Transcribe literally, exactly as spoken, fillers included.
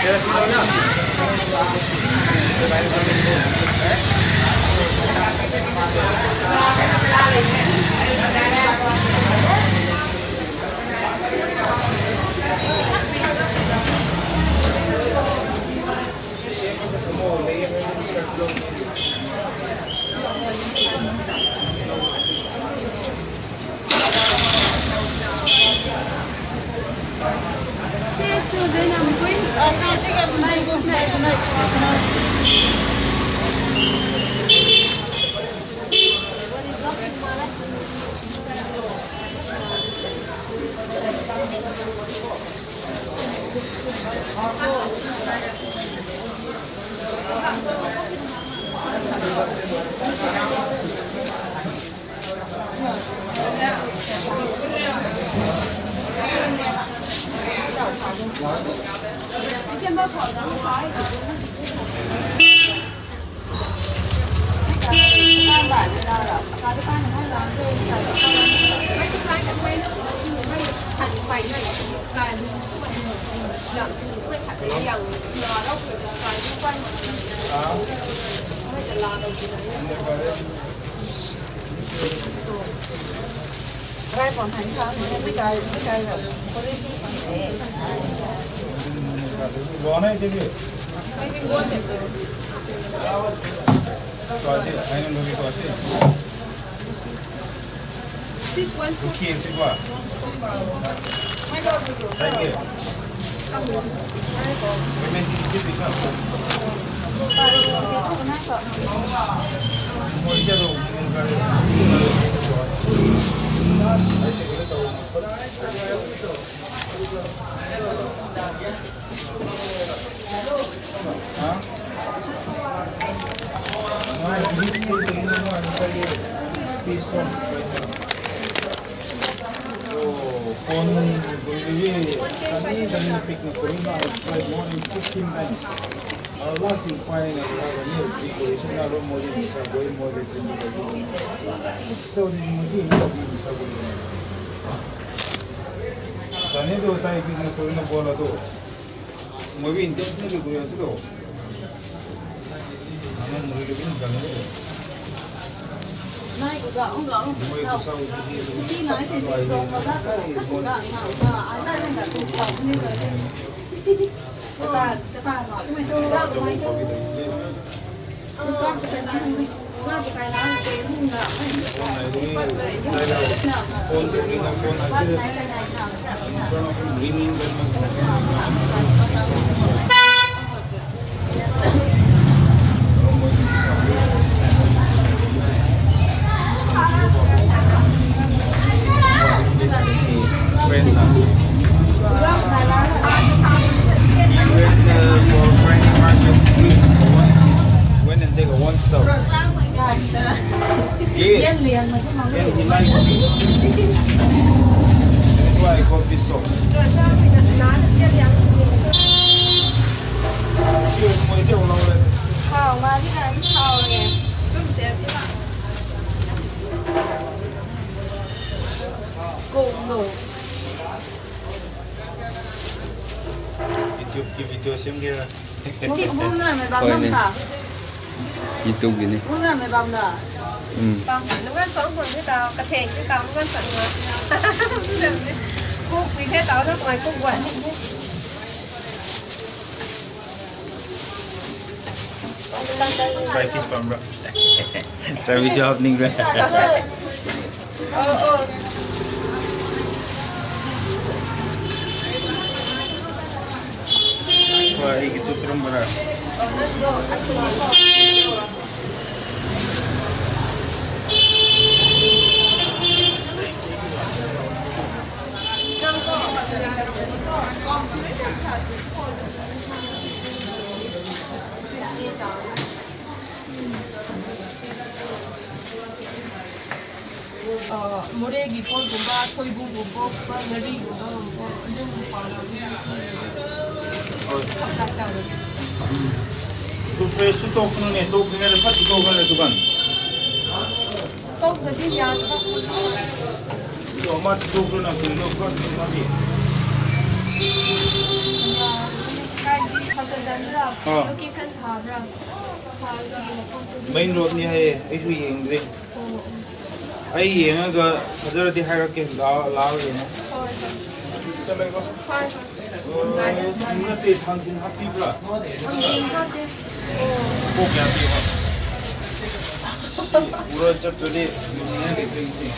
Phone, ꯄꯤꯛꯅ ꯈꯨꯔꯨꯝꯕ, I tried more than fifteen times. Our last inquiry was when you, we could not more than so, going more than twenty. So the movie is so good. Sani to tai picnic ko na bola to. Mueve intento de curiosidad. Friend na. He went, uh, for friend market. Went and take a one stop. Yes. And he likes it. That's why I got this song. YouTube ꯀꯤ video ꯁꯦꯝꯒꯦꯔꯥ? ꯍꯣꯏꯅꯦ꯫ YouTube ꯀꯤꯅꯤ꯫ ꯎꯝ꯫ Dry fish ꯄꯥꯝꯕ꯭ꯔꯥ? Dry fish ꯁꯨ ꯍꯥꯞꯅꯤꯡꯕ꯭ꯔꯥ? ꯑꯣ, ꯑꯣ꯫ ꯍꯣꯏ, ꯑꯩꯒꯤꯗꯨ ꯀꯔꯝꯕꯔꯥ? ꯑ, ꯃꯣꯔꯦꯒꯤ ꯄꯣꯠꯀꯨꯝꯕ, ꯁꯣꯏꯕꯨꯝꯒꯨꯝꯕ, ꯉꯥꯔꯤꯒꯨꯝꯕ ꯑꯗꯨꯝ ꯄꯥꯝꯃꯦ꯫ ꯍꯣꯏ꯫ Supply ꯇꯧꯋꯦ꯫ ꯑꯗꯨ fresh ꯁꯨ ꯇꯣꯛꯀꯅꯨꯅꯦ, ꯇꯣꯛꯇ꯭ꯔꯤꯉꯩꯗ ꯐꯠ ꯄꯨꯊꯣꯛꯈ꯭ꯔꯣꯅꯦ ꯗꯨꯀꯥꯟ꯫ ꯇꯣꯛꯇ꯭ꯔꯗꯤ ꯌꯥꯗꯕ꯫ ꯑꯗꯨ ꯑꯃ ꯄꯨꯊꯣꯛꯈ꯭ꯔꯣꯅ, ꯀꯔꯤꯅꯣ ꯈꯪꯗꯦ ꯃꯥꯗꯤ꯫ ꯐꯖꯕ꯭ꯔꯥ? ꯑꯥ꯫ ꯂꯣꯀꯦꯁꯟ ꯐꯕ꯭ꯔꯥ? ꯐꯕꯒꯤ ꯃꯐꯝꯗꯨꯗꯤ ꯃꯦꯟ ꯔꯣꯗꯅꯤ ꯍꯥꯏꯌꯦ, ꯑꯩꯁꯨ ꯌꯦꯡꯗ꯭ꯔꯤ꯫ ꯑꯣ, ꯑꯣ꯫ ꯑꯩ ꯌꯦꯡꯉꯒ ꯐꯖꯔꯗꯤ ꯍꯥꯏꯔꯛꯀꯦ, ꯂꯥꯛꯑꯣ, ꯂꯥꯛꯑꯣ ꯌꯦꯡꯉꯣ꯫ ꯍꯣꯏ, ꯍꯣꯏ꯫ ꯆꯠꯂꯣꯏꯀꯣ? ꯍꯣꯏ, ꯍꯣꯏ꯫ ꯑꯣ, ꯅꯠꯇꯦ, ꯊꯥꯡꯖꯤꯡ ꯍꯥꯞꯄꯤꯕ꯭ꯔꯥ? ꯊꯥꯡꯖꯤꯡ ꯍꯥꯞꯇꯦ꯫ ꯑꯣ꯫ ꯀꯣꯛ ꯀꯌꯥ ꯄꯤꯕ? ꯄꯨꯔ ꯆꯠꯇ꯭ꯔꯗꯤ ꯅꯨꯡꯉꯥꯏꯅ ꯂꯩꯇ꯭ꯔꯦ ꯉꯁꯤ꯫